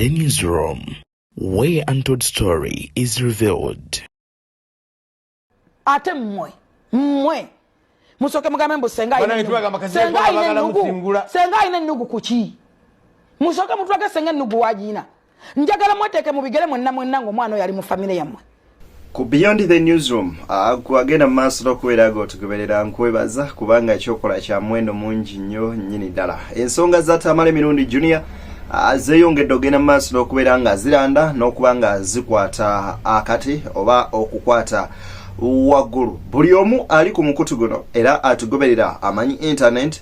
the Newsroom, where untold story is revealed. Ate mmwe musooke mugambe mbu senga alina Bannange ennugu. tubagamba kati Senga alina bagala ennugu. musingula. Senga alina ennugu kuki? Musooke mutulage senga ennugu wagiina. Njagala mweteeke mu bigere mwenna mwenna ng'omwana oyo ali mu famire yammwe. Ku Beyond the Newsroom, gwagenda mu maaso n'okubeera ng'otugoberera, nkwebaza kubanga ekyokola kya muwendo mungi nnyo nnyini ddala. Ensonga za Tamale Mirundi Junior zeeyongedde ogenda mu maaso n'okubeera nga ziranda n'okuba nga zikwata akati oba okukwata waggulu. Buli omu ali ku mukutu guno era atugoberera amanyi internet,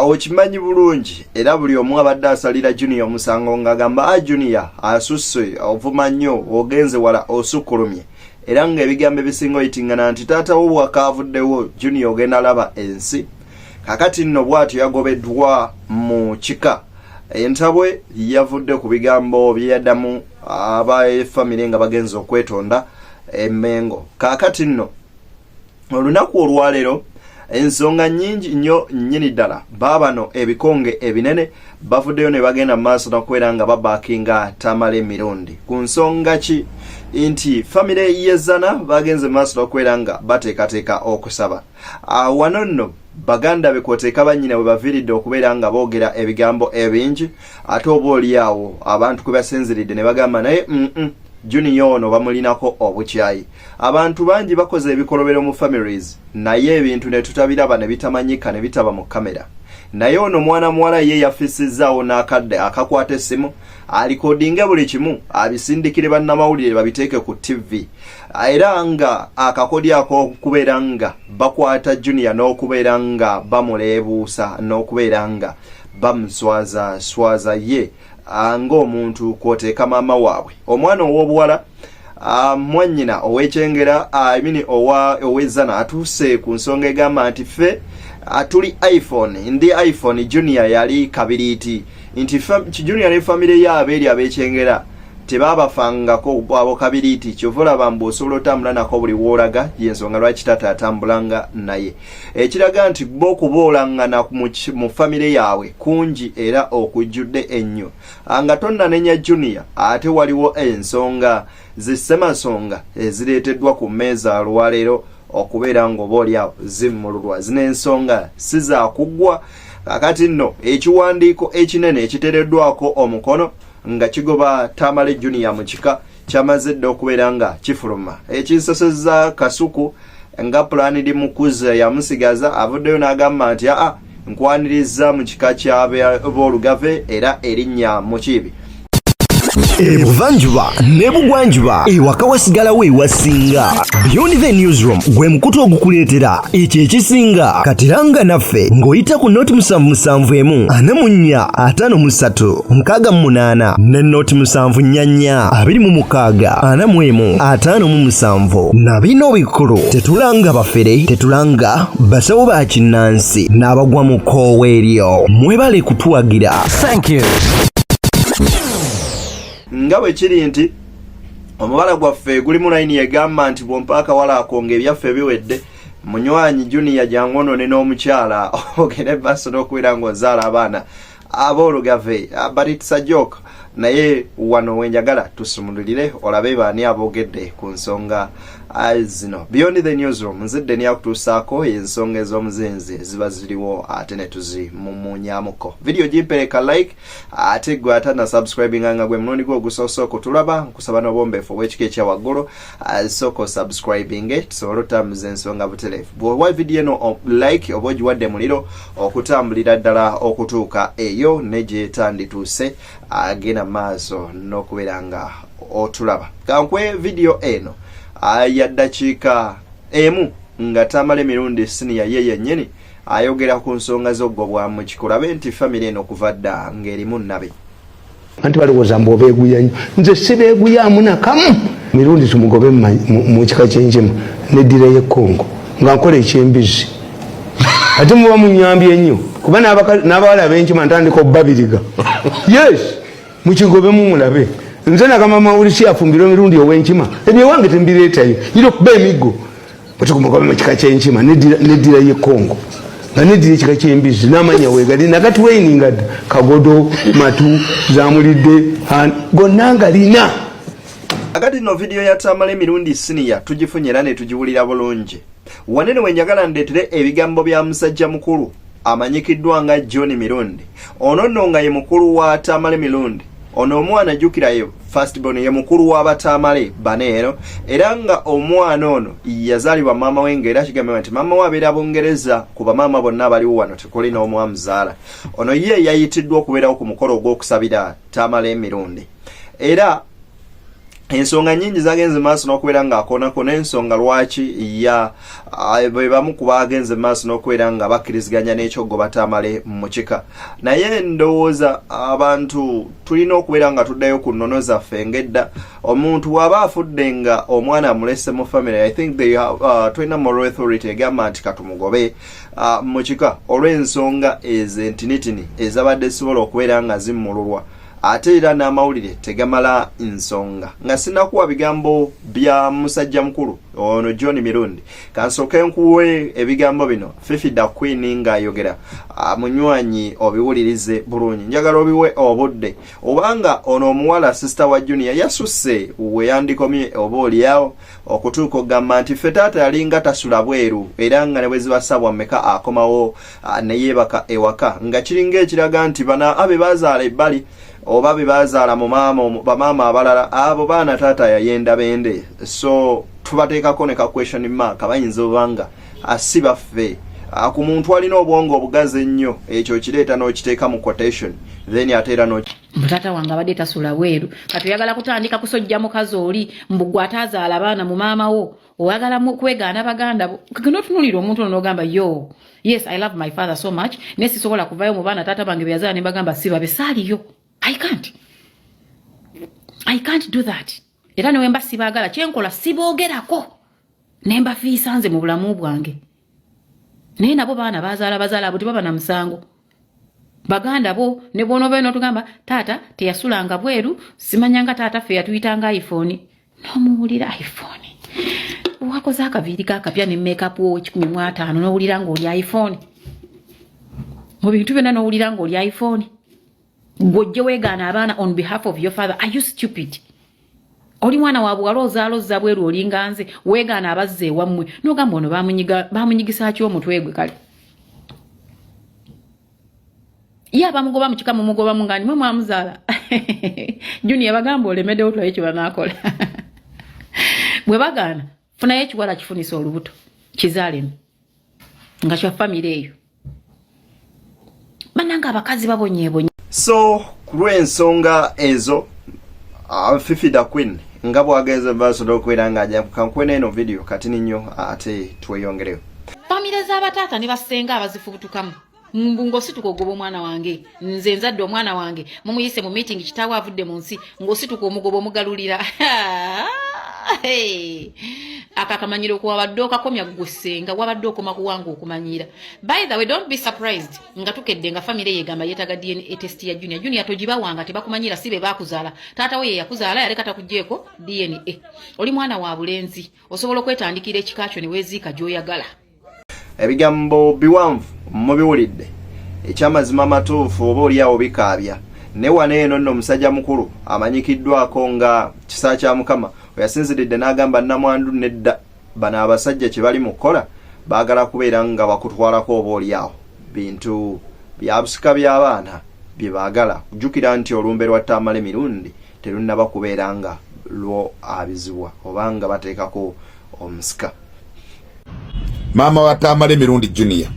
okimanyi bulungi, era buli omu abadde asalira Junior omusango ng'agamba, "A Junior asusse, ovuma nnyo, ogenze wala, osukkulumye," era ng'ebigambo ebisinga oyitingana nti taata wo bwakaavuddewo, Junior ogenda alaba ensi. Kakati nno bw'atyo yagobeddwa mu kika. Entabwe yavudde ku bigambo bye yaddamu abafamire nga bagenze okwetonda Emmengo. Kaakati nno olunaku olwaleero ensonga nnyingi nnyo nnyini ddala. Baabano ebikonge ebinene bavuddeyo ne bagenda mu maaso n'okubeera nga babaakinga Tamale Mirundi ku nsonga ki nti famire y'Ezzana bagenze mu maaso n'okubeera nga bateekateeka okusaba. Wano nno baganda be kwoteeka bannyina bwe baviiridde okubeera nga boogera ebigambo ebingi, ate oba oli awo abantu kwe basinziridde ne bagamba naye Junior ono bamulinako obukyayi. Abantu bangi bakoze ebikolobero mu families, naye ebintu ne tutabiraba ne bitamanyika ne bitaba mu kamera. Naye ono mwana muwala ye yafisizaawo n'akadde akakwata essimu alikodinge buli kimu, abisindikire bannamawulire babiteeke ku TV, era nga akakodyo ak'okubeera nga bakwata Junior n'okubeera nga bamuleebuusa n'okubeera nga bamuswaza swaza ye ng'omuntu, kwoteeka maama waabwe omwana ow'obuwala, mwannyina ow'Ekyengera, I mean ow'Ezzana, atuuse ku nsonga egamba nti ffe tuli iPhone, ndi iPhone, Junior yali kabiriiti, nti Junior ne famire ye abeeri ab'Ekyengera tebabafangako abo kabiriiti. Kyova olaba mbu osobola otambula nako buli woolaga, yensonga lwaki taata atambulanga naye, ekiraga nti bo okuboolangana mu famire yaabwe kungi era okujjudde ennyo. Nga tonnanenya Junior, ate waliwo ensonga zissemasonga ezireeteddwa ku mmeeza olwaleero okubeera ng'oba oliawo zimmululwa. Zino ensonga si zakuggwa. Kakati nno ekiwandiiko ekinene ekiteereddwako omukono nga kigoba Tamale Junior mu kika kyamaze dda okubeera nga kifuluma. Ekinsosezza Kasuku nga Pulanidi Mukuza yamusigaza avuddeyo n'agamba nti aa, nkwaniriza mu kika ky'Aboolugave era erinnya Mukiibi. Ebuvanjuba ne bugwanjuba, ewaka wasigalawo ewasinga. Beyond the Newsroom gwe mukutu ogukuleetera ekyo ekisinga. Katiranga naffe ng'oyita ku 077 44 53 68 ne 074 26 41 57. Na bino bikulu: tetulanga bafere, tetulanga basawo ba kinnansi n'abagwa mu kkoowa eryo. Mwebale kutuwagira. Thank you. Nga bwe kiri nti omubala gwaffe gulimu layini egamba nti bwompa akawala ako ng'ebyaffe biwedde, munywanyi Junior jangu onone n'omukyala ogende maaso n'okubeera ng'ozaala abaana Aboolugave. But it's a joke. Naye wano wenjagala tusumululire olabe baani aboogedde ku nsonga zino. Beyond the Newsroom, nzidde nyakutuusaako ensonga ez'omuzinzi ziba ziriwo ate ne tuzimumuunyamuko. Vidiyo gimpereka like, ate gwe ate subscribinga nga gwe mulundi gwo ogusoose okutulaba, nkusaba n'obwombeefu obw'ekika ekya waggulu, sooka osubscribinge tusobole otambuza ensonga butereevu. Bw'owa vidiyo eno like oba ogiwadde muliro okutambulira ddala okutuuka eyo ne gyetandituuse. Agenda maaso n'okubeera nga otulaba. Kankwe vidiyo eno ya ddakiika 1 nga Tamala Emirundi Siniya ye yennyini ayogera ku nsonga z'oggobwa mu kikulabe nti famire eno kuva dda ng'erimu nnabe. Anti balowooza mbu obeeguya nnyo. Nze sibeeguyamu nakamu. Mirundi tumugobe mu kika ky'Enkima neddira y'Ekkongo nga nkola ekyembizi, ate muba munyambye nnyo kuba n'abawala ab'Enkima ntandika obbabiriga. Yes, mukigobemu mulabe. Nze nagamba Mawulisi afumbirwe Emirundi ow'Enkima, ebyewange tembireetayo, nyina okuba emiggo. Bwetumugobe mu kika ky'Enkima neddira y'Ekkongo. Nga neddira ekika ky'embizzi n'amanya wegali nagatuweininga dda kagodo matu zamulidde gonna nga lina. Akati no vidiyo ya Tamale Mirundi Senior tugifunye era ne tugiwulira bulungi. Wanene we njagala ndeetere ebigambo bya musajja mukulu amanyikiddwa nga John Mirundi. Ono nno nga ye mukulu wa Tamale Mirundi. Ono omwana jjukira ye first born, ye mukulu wa Batamale bano eno, era nga omwana ono yazaalibwa maama we, nga era kigambibwa nti maama we abeera Bungereza. Ku bamaama bonna abaliwo wano tekuli n'omu amuzaala. Ono ye yayitiddwa okubeerawo ku mukolo ogw'okusabira Tamale Mirundi, era ensonga nyingi zagenze maaso n'okubeera ng'akoonako n'ensonga lwaki ya bwe bamu ku bagenze maaso n'okubeera nga bakkiriziganya n'ekyogoba Tamale mu kika. Naye ndowooza abantu tulina okubeera nga tuddayo ku nnono zaffe ng'edda. Omuntu bw'aba afudde nga omwana amulese mu family, I think they have, tulina moral authority egamba nti katumugobe mu kika olw'ensonga ezo entinitini ezabadde zisobola okubeera nga zimmululwa. Ate era n'amawulire tegamala nsonga. Nga sinakuwa bigambo bya musajja mukulu ono John Mirundi, kansooke nkuwe ebigambo bino Fifi da Queen ng'ayogera. Munywanyi, obiwulirize bulungi, njagala obiwe obudde, obanga ono omuwala sister wa Junior yasusse we yandikomye oba oliawo okutuuka okugamba nti ffe taata yalinga tasula bweru, era nga ne bwe ziba ssabwa mmeka akomawo ne yeebaka ewaka, nga kiringa ekiraga nti bano abe bazaala ebbali oba be bazaala mu maama bamaama abalala, abo baana taata yayenda bende. So tubateekako ne ka question mark, bayinza oba nga si baffe. Ku muntu alina obwongo obugazi ennyo, ekyo kireeta n'okiteeka mu quotation, then ate era no Taata wange abadde tasula bweru, kati oyagala kutandika kusojja mukazi oli mbu gwe ataazaala baana mu maama wo, oyagala kwegaana baganda bo. Notunulira omuntu ono n'ogamba, yo yes, I love my father so much, naye sisobola kuvayo mu baana taata bange beyazaala ne bagamba si babe. Saaliyo, I can't do that. Era newemba sibaagala, kyenkola siboogerako ne mbafiisa nze mu bulamu bwange. Naye nabo baana bazaala, bazaala abo tebaba na musango, baganda bo. Ne bwonoobayo n'otugamba taata teyasulanga bweru, simanyanga taata ffe yatuyitanga iPhone, n'omuwulira iPhone, wakoze akaviiri kakapya ne makeup wo 150, n'owulira ng'oli iPhone mu bintu byonna, n'owulira ng'oli iPhone. Gw'ojje weegaana abaana on behalf of your father. Are you stupid? Oli mwana wa buwala, ozaala ozza bweru, olinga nze, weegaana abazza ewammwe n'ogamba ono bamunyigisa ki omutwe gwe? Kale ye abamugoba mu kika mumugobamu nga nimwe mwamuzaala. Junior bagamba olemeddewo, tulabe kye banaakola. Bwe bagaana, funayo ekiwala kifunisa olubuto, kizaalemu nga kya famire eyo. Bannanga abakazi babonyeebonye. So ku lw'ensonga ezo, Fifi da Queen nga bwagenze maaso n'okubeera nga ajja kankwena eno video katini nnyo, ate tweyongereyo. Famire z'abataata ne bassenga abazifubutukamu mbu ng'osituka ogoba omwana wange, nze nzadde omwana wange, mumuyise mu meeting, kitaawe avudde mu nsi, ng'osituka omugoba omugalulira. Ako akamanyiro kuwabadde okakomya gwe ssenga, wabadde okoma kuwanga okumanyira. By the way, don't be surprised nga tukedde nga famire yegamba yeetaga DNA test ya Junior. Junior togibawanga, tebakumanyira, si be bakuzaala. Taata we ye yakuzaala, yaleka takugyeko DNA. Oli mwana wa bulenzi, osobola okwetandikira ekika kyo ne weeziika gy'oyagala. Ebigambo biwanvu mubiwulidde, ekyamazima amatuufu oba oliawo bikaabya. Ne wano eno nno omusajja mukulu amanyikiddwako nga Kisa kya Mukama weyasinziridde n'agamba namwandu nedda, bano abasajja kye bali mu kukola baagala kubeera nga bakutwalako oba oliawo bintu bya busika by'abaana bye baagala. Kujjukira nti olumbe lwa Tamale Mirundi terunnaba kubeera nga lwo abizibwa oba nga bateekako omusika. Maama wa Tamale Mirundi Junior,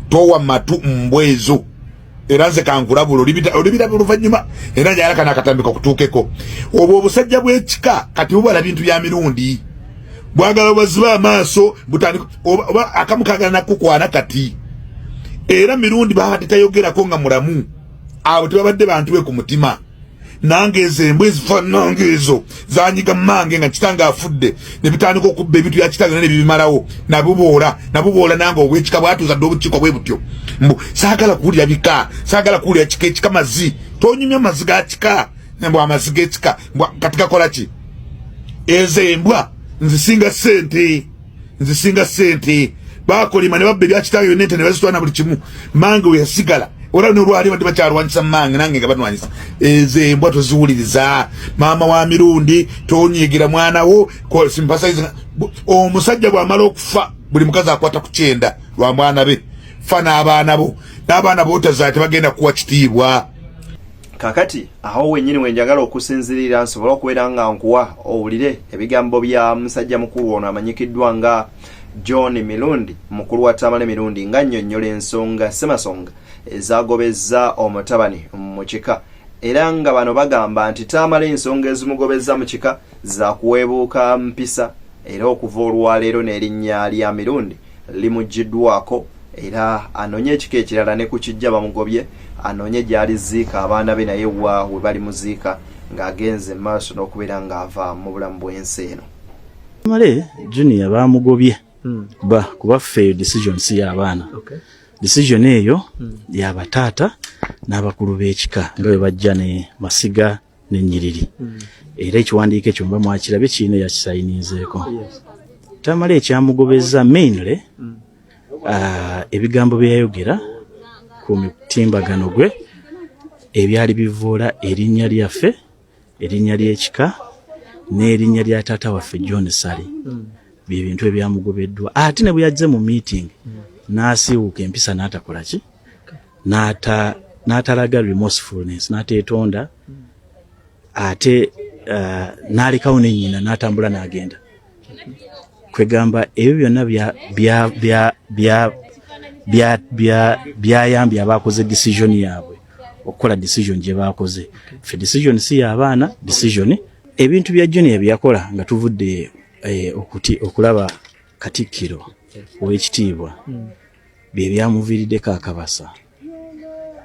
towa matu mbwezo, era nze kankulabula, olibiraba oluvannyuma. Era njagala kana akatambika okutuukeko. Obwo obusajja bw'ekika kati bubala bintu bya Mirundi, bwagala baziba amaaso butandika oba akamu kagala nakukwana kati. Era Mirundi babadde tayogerako nga mulamu, abo tebabadde bantu be ku mutima. Nange ezo embwa ezifaanananga ezo zanyiga mange nga kitange afudde, ne bitandika okubba ebintu bya kitange ne bibimalawo, nabuboola nabuboola. Nange obwekika bwatuuza dde obukiiko bwe butyo, mbu saagala kuwulira bika, saagala kuwulira kika. Ekika mazi, tonyumya mazi ga kika, mbu amazi g'ekika kati gakola ki? Ezo embwa nzisinga ssente, nzisinga ssente. Bakolima ne babba ebya kitange byonna, ente ne bazitwala na buli kimu. Mange we yasigala era nolwali badde bakyalwanyisa mange, nange nga banwanyisa. Ezo embwa toziwuliriza. Maama wa Mirundi, tonyiigira mwana wo. Sympathize. Omusajja bw'amala okufa, buli mukazi akwata ku kyenda lwa mwana be. Fa n'abaana bo, n'abaana bootazaala tebagenda kuwa kitiibwa. Kakati awo wennyini wenjagala okusinzirira nsobole okubeera nga nkuwa owulire ebigambo bya musajja mukulu ono amanyikiddwa nga John Mirundi, mukulu wa Tamale Mirundi, nga nnyonnyola ensonga semasonga ezagobezza omutabani mu kika. Era nga bano bagamba nti Tamale ensonga ezimugobezza mu kika zakuweebuuka mpisa, era okuva olwaleero n'erinnya lya Mirundi limuggiddwako, era anoonye ekika ekirala ne ku kijja bamugobye, anoonye gy'aliziika abaana be, naye wa we balimuziika ng'agenze maaso n'okubeera ng'ava mu bulamu bw'ensi eno. Male Junior bamugobye ba kuba ffe eyo decision si y'abaana. Decision eyo y'abataata n'abakulu b'ekika nga bwe bajja ne masiga n'ennyiriri. Era ekiwandiiko ekyo muba mwakirabye, kirina eyakisayininzeeko. Tamale ekyamugobeza mainly ebigambo bye yayogera ku mutimbagano gwe ebyali bivoola erinnya lyaffe, erinnya ly'ekika n'erinnya lya taata waffe John Sali, bye bintu ebyamugobeddwa. Ate ne bwe yazze mu meeting n'asiiwuuka empisa, n'atakola ki, n'atalaga remorsefulness, n'ateetonda, ate n'alekawo ne nnyina n'atambula n'agenda. Kwegamba ebyo byonna byayambye abakoze decision yaabwe okukola decision gye baakoze. Ffe decision si y'abaana, decision ebintu bya Junior bye yakola nga tuvudde okulaba Katikkiro ow'ekitiibwa bye byamuviiriddeko akabasa.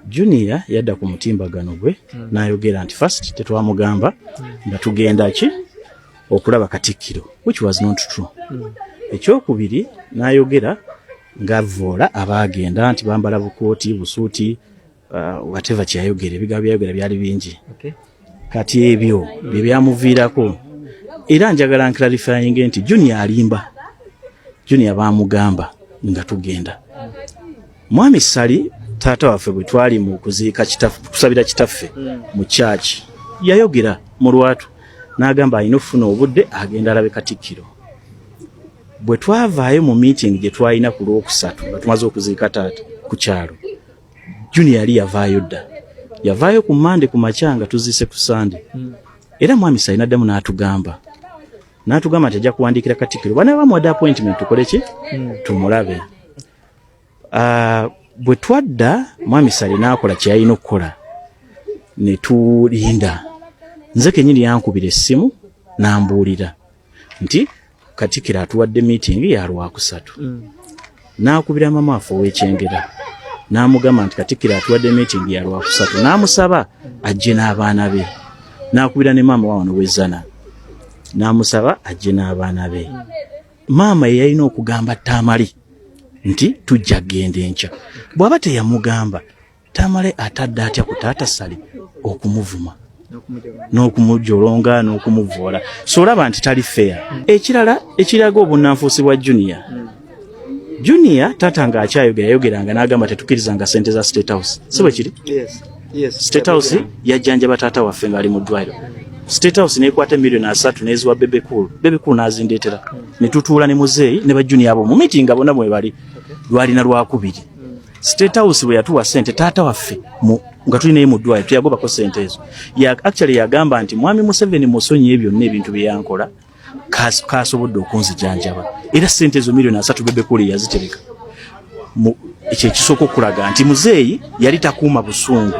Junior yadda ku mutimbagano gwe n'ayogera nti first tetwamugamba nga tugenda ki okulaba Katikkiro, which was not true. Ekyokubiri, n'ayogera ng'avvoola abaagenda nti bambala bukooti, busuuti, whatever kyeyayogera. Ebigambo byayogera byali bingi. Kati ebyo bye byamuviirako. Era njagala nclarifying nti Junior alimba. Junior baamugamba nga tugenda. Mwami Sali, taata waffe, bwe twali mu kuziika kitaffe, kusabira kitaffe mu kyaki, yayogera mu lwatu n'agamba alina okufuna obudde agenda alabe Katikkiro. Bwe twavaayo mu meeting gye twalina ku Lwokusatu nga tumaze okuziika taata ku kyalo, Junior yali yavaayo dda. Yavaayo ku Mande ku makya nga tuziise ku Sande. Era mwami Sali n'addamu n'atugamba nti ajja kuwandiikira Katikkiro bana bamuwadde appointment tukole ki, tumulabe. Bwe twadda, mwami Sali n'akola kye yalina okukola ne tulinda. Nze kennyini yankubira essimu n'ambuulira nti Katikkiro atuwadde meeting ya Lwakusatu. N'akubira mama waffe ow'Ekyengera n'amugamba nti Katikkiro atuwadde meeting ya Lwakusatu, n'amusaba ajje n'abaana be. N'akubira ne maama wa wano w'Ezzana n'amusaba ajje n'abaana be. Maama ye yalina okugamba Tamale nti tujja kugenda enkya. Bw'aba teyamugamba, Tamale atadde atya ku taata Sali okumuvuma n'okumujolonga n'okumuvoola? So olaba nti tali fair. Ekirala ekiraga obunnanfuusi bwa Junior, Junior taata ng'akyayogera yayogeranga n'agamba tetukkirizanga sente za State House. Si bwe kiri? State House yajjanjaba taata waffe ng'ali mu ddwaliro. State House nekwata 30 miliyoni neziwa Bebe Cool. Bebe Cool n'azindeetera ne tutuula ne muzeeyi ne ba Junior abo mu meeting nga bonna mwe bali. Lwalina Lwakubiri. State House bwe yatuwa sente taata waffe nga tuli naye mu ddwaliro, teyagobako sente ezo. Actually yagamba nti mwami Museveni musonyiye byonna ebintu bye yankola, kasobodde okunzijanjaba. Era sente ezo 30 miliyoni Bebe Cool yazitereka. Ekyo ekisooka okulaga nti muzeeyi yali takuuma busungu.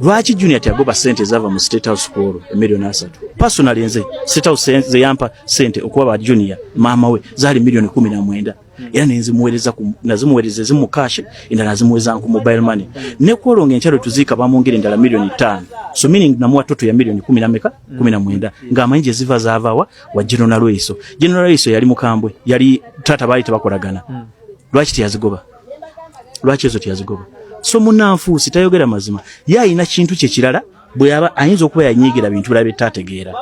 Lwaki Junior teyagoba sente ezava mu State House ku olwo, 30 miliyoni? Personally nze State House ze yampa sente okuba ba Junior maama we zaali 19 miliyoni, era nenzimuweereza, nazimuweereza ezimu mu cash, endala nazimuweereza ku mobile money. Ne kwolwo ng'enkya lwe tuziika bamwongera endala 5 miliyoni. So meaning namuwa total ya miliyoni kumi na meka? 19, ng'amanyi gye ziva, zaavawa wa General Nalweyiso. General Nalweyiso yali mukambwe, yali taata baali tebakolagana. Lwaki teyazigoba? Lwaki ezo teyazigoba? So munanfuusi tayogera mazima, ye alina kintu kye kirala. Bweyaba ayinza okuba yanyiigira bintu birala byetategeera,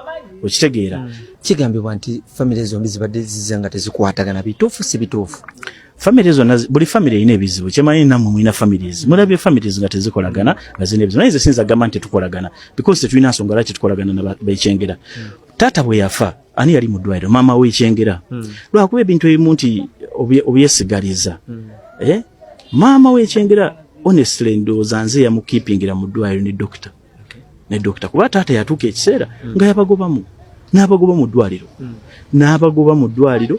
okitegeera. Kigambibwa nti famire zombi zibadde zize nga tezikwatagana. Bituufu, si bituufu? Famire zonna, buli famire erina ebizibu. Kyemanyi nammwe mulina families, mulabye families nga tezikolagana, nga zirina ebizibu. Naye nze siyinza kugamba nti tetukolagana, because tetulina nsonga lwaki tetukolagana na bekyengera. Taata bwe yafa, ani yali mu ddwaliro? Maama w'ekyengera. Lwakuba ebintu ebimu nti obyesigaliza. Eh? Maama w'ekyengera, honestly, ndowooza nze yamukeepingira mu ddwaliro ne dokita, kuba taata yatuuka ekiseera nga yabagobamu, n'abagoba mu ddwaliro, n'abagoba mu ddwaliro.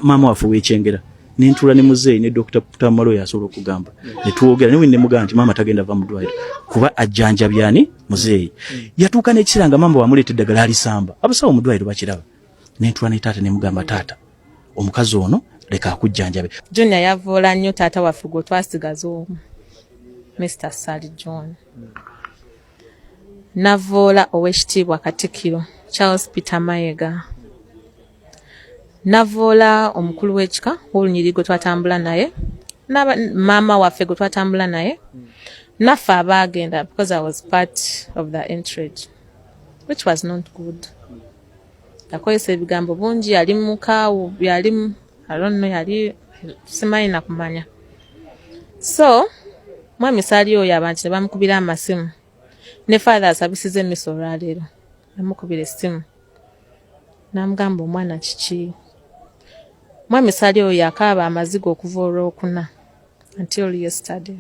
Maama waffe w'ekyengera, nentula ne muzeeyi ne Dr. Tamalo, yasobola okugamba ne twogera newe, ne mugamba nti maama tagenda va mu ddwaliro kuba ajjanjabyani muzeeyi. Yatuuka n'ekiseera nga maama wamuleeta eddagala alisamba, abasawo mu ddwaliro bakiraba. Nentula ne taata ne mugamba, "Taata, omukazi ono leka akujjanjabe." Junior yavoola nnyo taata waffe gwe twasigaza omu, Mr Sally John. Navoola Owekitiibwa Katikkiro Charles Peter Mayiga. Navoola omukulu w'ekika w'olunyiriri gwe twatambula naye, maama waffe gwe twatambula naye, naffe abaagenda, because I was part of the entourage, which was not good. Yakozesa ebigambo bungi. Yali mukaawu, yali I don't know, yali simanyi nakumanya. So mwami Saali oyo, abantu ne bamukubira amasimu, ne father asabisiza emisa olwaleero, namukubira essimu n'amugamba, "Omwana kiki?" Mwami Saali oyo yakaaba amaziga okuva olwokuna until yesterday.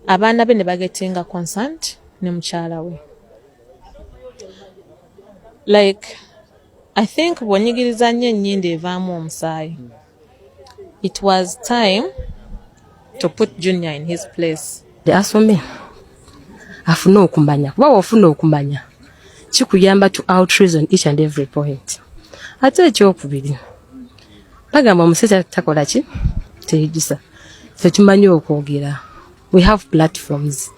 Abaana be ne bagettinga consent ne mukyala we. Like, I think bw'onyigiriza nnyo ennyindo evaamu omusaayi. It was time to put Junior in his place. Asome afune okumanya, kuba wofuna okumanya kikuyamba to outreason each and every point. Ate ekyokubiri, bagamba omusajja takola ki, teyejjusa. Ffe tumanyi okwogera, we have platforms,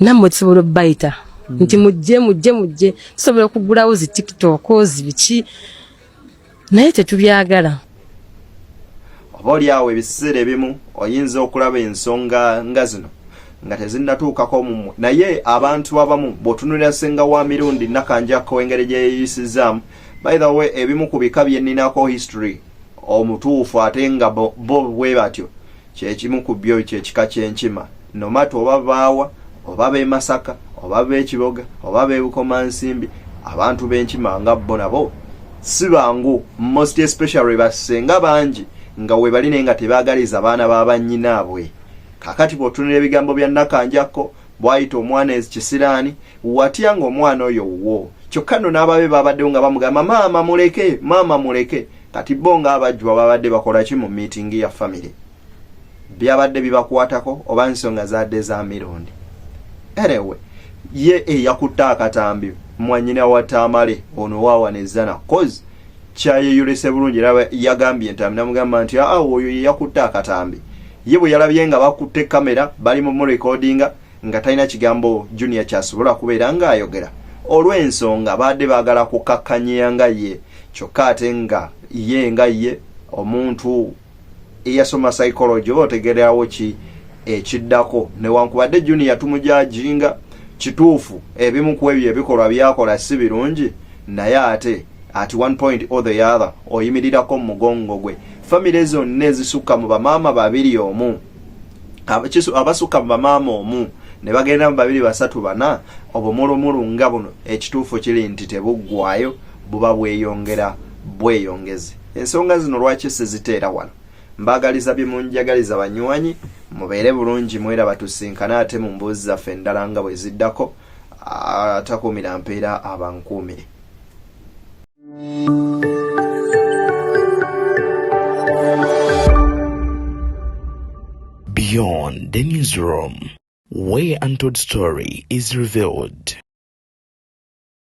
nammwe tusobola obbayita nti mujje, mujje, mujje. Tusobola okugulawo zi TikTok, zibiki, naye tetubyagala. Oba oli awo, ebiseera ebimu oyinza okulaba ensonga nga zino nga tezinnatuukako mumwe, naye abantu abamu bw'otunulira senga wa Mirundi Nakanjako, engeri gye yeeyisizaamu. By the way, ebimu ku bika bye nninako history omutuufu, ate nga bo bwe batyo, kyekimu ku byo kyekika ky'enkima. Nomata oba baawa, oba b'e Masaka, oba b'ekiboga, oba b'e Bukomansimbi, abantu b'enkima nga bo nabo si bangu, most especially basenga bangi nga we bali, naye nga tebaagaliza baana ba bannyinaabwe. Kakati bw'otunula ebigambo bya Nakanjako, bw'ayita omwana ekisiraani, watya ng'omwana oyo wuwo? Kyokka nno n'ababe babaddewo nga bamugamba, "Maama muleke, maama muleke." Kati bo ng'abajjwa babadde bakola ki mu meeting ya famire? Byabadde bibakwatako oba nsonga zadde za Mirundi? Anyway, ye eyakutte akatambi mwanyina wa Tamale ono waawana ezzana, cause kyayeyolese bulungi, era yagambye nti namugamba nti aa, oyo ye yakutte akatambi. Ye bwe yalabye nga bakutte kamera bali mu murekodinga, nga talina kigambo Junior kyasobola kubeera ng'ayogera, olw'ensonga baadde baagala kukakkanyira nga ye. Kyokka ate nga ye nga ye omuntu eyasoma psychology, oba otegeerawo ki ekiddako. Newankubadde Junior tumujudginga, kituufu ebimu ku ebyo ebikolwa byakola si birungi, naye ate at one point or the other oyimirirako mu mugongo gwe. Famire zonna ezisukka mu bamaama babiri omu, abasukka mu bamaama omu ne bagenda mu babiri, basatu, bana, obumulumulu nga buno, ekituufu kiri nti tebuggwayo, buba bweyongera bweyongezi. Ensonga zino lwaki siziteera wano? Mbaagaliza bye munjagaliza, banywanyi, mubeere bulungi, mweraba, tusinkane ate mu mbuuzi zaffe endala nga bwe ziddako. Atakuumira mpeera abankuumire. Beyond the Newsroom, where untold story is revealed.